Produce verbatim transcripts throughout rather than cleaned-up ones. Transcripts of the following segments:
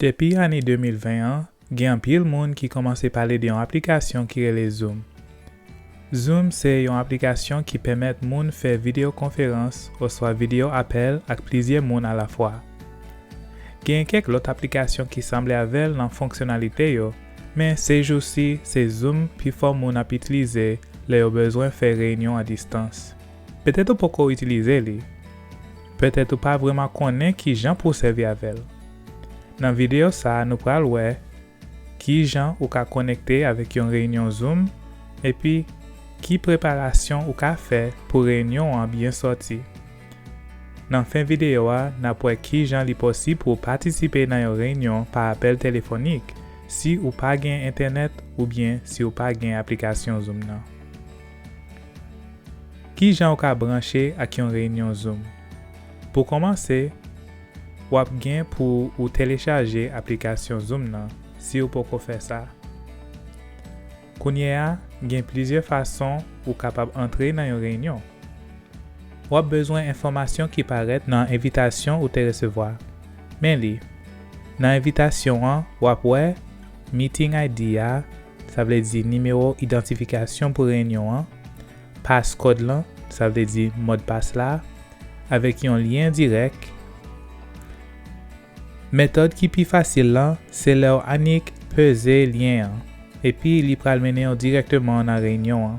Depi ane de mil ven an, gen anpil moun ki kòmanse pale de yon aplikasyon ki rele Zoom. Zoom se yon aplikasyon ki pèmèt moun fè videyo konferans oswa videyo apèl ak plizyè moun alafwa. Gen kèk lòt aplikasyon ki sanble avè l nan fonksyonalite yo, men sejousi se Zoom pifò moun ap itilize lè yo bezwen fè reyinyon a distans. Petèt ou poko itilize li. Petèt ou pa vrèman konnen ki jan pou w sèvi avè l. Nan videyo sa a, nou pral wè ki jan ou ka konekte avèk yon reyinyon Zoom, epi ki preparasyon ou ka fè pou reyinyon an byen sòti. Nan fen videyo a, n ap wè ki jan li posib pou w patisipe nan yon reyinyon pa apèl telefonik, si ou pa gen entènèt oubyen si ou pa gen aplikasyon Zoom nan. Ki jan ou ka branche ak yon reyinyon Zoom? Pou kòmanse, w ap gen pou ou telechaje aplikasyon Zoom nan, si ou poko fè sa. Kounye a, gen plizyè fason ou kapab antre nan yon reyinyon. W ap bezwen enfòmasyon ki parèt nan envitasyon ou te resevwa. Men li. Nan envitasyon an, w ap wè Meeting I D a, sa vle di nimewo idantifikasyon pou reyinyon an, passcode lan, sa vle di modpas la, avèk yon lyen dirèk. Metòd ki pi fasil lan, se lè w annik peze lyen an, epi li pral mennen w dirèkteman nan reyinyon an.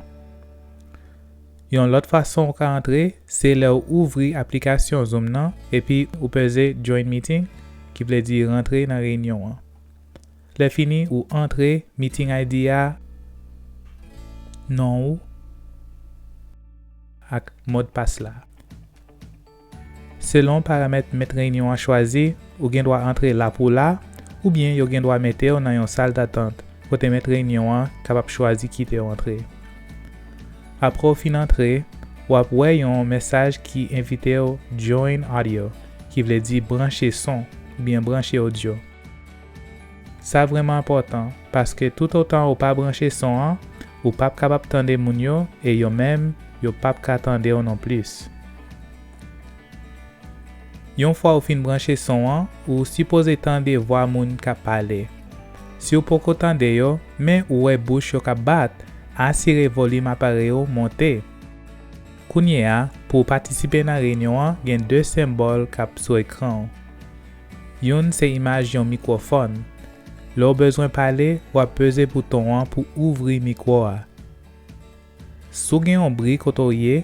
Yon lòt fason w ka antre, se lè w ouvri aplikasyon Zoom nan, epi ou peze Join Meeting, ki vle di rantre nan reyinyon an. Lè fini, ou antre Meeting I D a, non ou, ak modpas la. Selon paramèt mèt reyinyon an chwazi, ou gen dwa antre la pou la, oubyen yo gen dwa mete w nan yon sal datant, kote mèt reyinyon an kapab chwazi kite w antre. Apre w fin antre, w ap wè yon mesaj ki envite w Join Audio, ki vle di branche son, oubyen branche odyo. Sa vrèman enpòtan, paske toutotan ou pa branche son an, ou p ap kapab tande moun yo, e yo menm, yo p ap ka tande w nonplis. Yon fwa ou fin branche son an, ou sipoze tande vwa moun k ap pale. Si w poko tande yo, men ou wè bouch yo k ap bat, asire volim aparèy ou monte. Kounye a, pou w patisipe nan reyinyon an, gen de senbòl k ap sou ekran w. Youn se imaj yon mikwofòn. Lè w bezwen pale, w ap peze bouton an pou ouvri mikwo a. Si w gen yon bri kote w ye,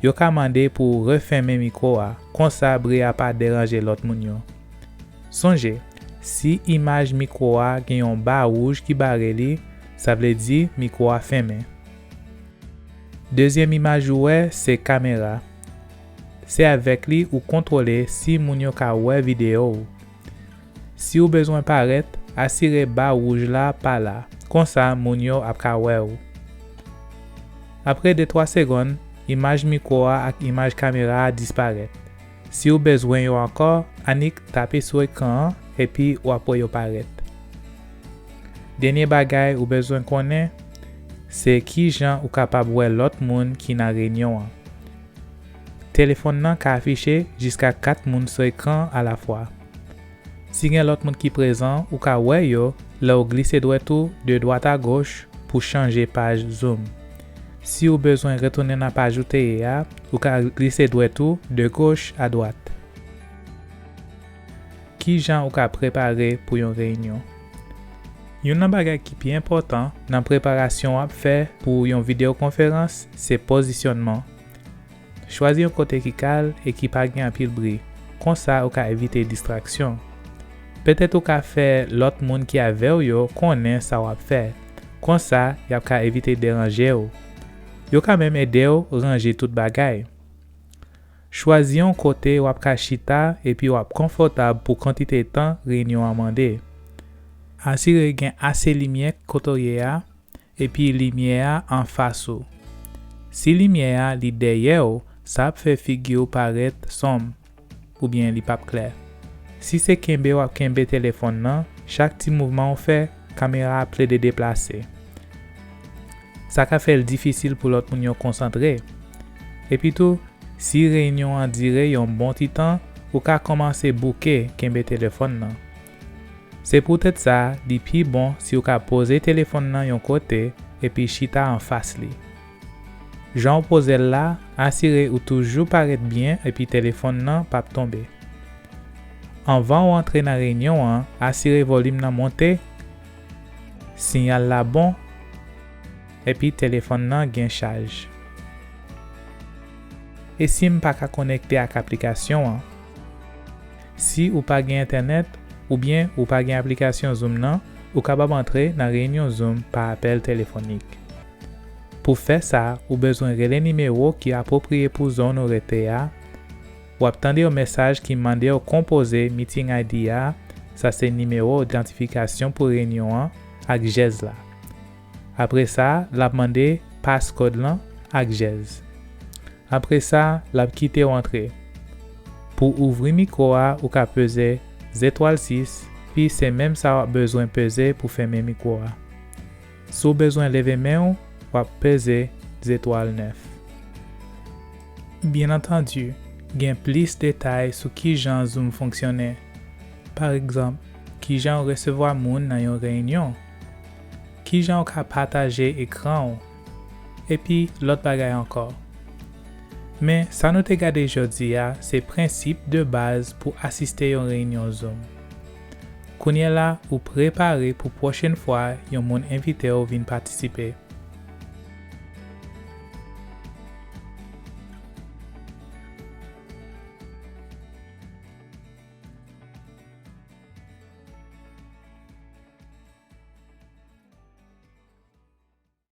yo ka mande pou w refèmen mikwo a, konsa bri a pa deranje lòt moun yo. Sonje, si imaj mikwo a gen yon ba wouj ki bare li, sa vle di mikwo a fèmen. Dezyèm imaj ou wè, se kamera. Se avèk li ou kontwole si moun yo ka wè videyo w. Si w bezwen parèt, asire ba wouj la pa la. Konsa, moun yo ap ka wè w. Apre de twa segonn, imaj mikwo a ak imaj kamera a disparèt. Si w bezwen yo ankò, annik tape sou ekran an epi w ap wè yo parèt. Dènye bagay ou bezwen konnen, se ki jan ou kapab wè lòt moun ki nan reyinyon an. Telefòn nan ka afiche jiska kat moun sou ekran an alafwa. Si gen lòt moun ki prezan, ou ka wè yo lè w glise dwèt ou de dwat a goch pou chanje paj Zoom. Si w bezwen retounen nan paj ou te ye a, ou ka glise dwèt ou de goch a dwat. Ki jan ou ka prepare pou yon reyinyon? Youn nan bagay ki pi enpòtan nan preparasyon w ap fè pou yon videyo konferans se pozisyònman. Chwazi yon kote ki kalm e ki pa gen anpil bri, konsa ou ka evite distraksyon. Petèt ou ka fè lòt moun ki avè w yo konnen sa w ap fè, konsa y ap ka evite deranje w. Yo ka menm ede w ranje tout bagay. Chwazi yon kote w ap ka chita epi w ap konfòtab pou kantite tan reyinyon an mande. Asire gen ase limyè kote w ye a, epi limyè a anfas ou. Si limyè a li dèyè w, sa ap fè figi w parèt sonm, oubyen li p ap klè. Si se kenbe w ap kenbe telefòn nan, chak ti mouvman w fè, kamera a ap plede deplase. Sa ka fè l difisil pou lòt moun yo konsantre. Epitou, si reyinyon an dire yon bon ti tan, ou ka kòmanse bouke kenbe telefòn nan. Se poutèt sa, li pi bon si w ka poze telefòn nan yon kote epi chita anfas li. Jan w poze l la, asire ou toujou parèt byen epi telefòn nan p ap tonbe. Anvan w antre nan reyinyon an, asire volim nan monte, siyal la bon, epi telefòn nan gen chaj. E si m pa ka konekte ak aplikasyon an? Si ou pa gen entènèt oubyen ou pa gen aplikasyon Zoom nan, ou kapab antre nan reyinyon Zoom pa apèl telefonik. Pou fè sa, ou bezwen rele nimewo ki apwopriye pou zòn ou rete a. W ap tande yon mesaj ki mande w konpoze Meeting I D a, sa se nimewo idantifikasyon pou reyinyon an, ak jèz la. Apre sa, l ap mande passcode lan ak jèz. Apre sa, l ap kite w antre. Pou ouvri mikwo a, ou ka peze zetwal sis, pi se menm sa w ap bezwen peze pou fèmen mikwo a. Si w bezwen leve men w, w ap peze zetwal nèf. Byen antandi, gen plis detay sou kijan Zoom fonksyone. Pa egzanp, kijan w resevwa moun nan yon reyinyon, kijan w ka pataje ekran w, epi lòt bagay ankò. Men, sa nou te gade jodi a, se prensip de baz pou asiste yon reyinyon Zoom. Kounye a la, ou prepare pou pwochèn fwa yon moun envite w vin patisipe.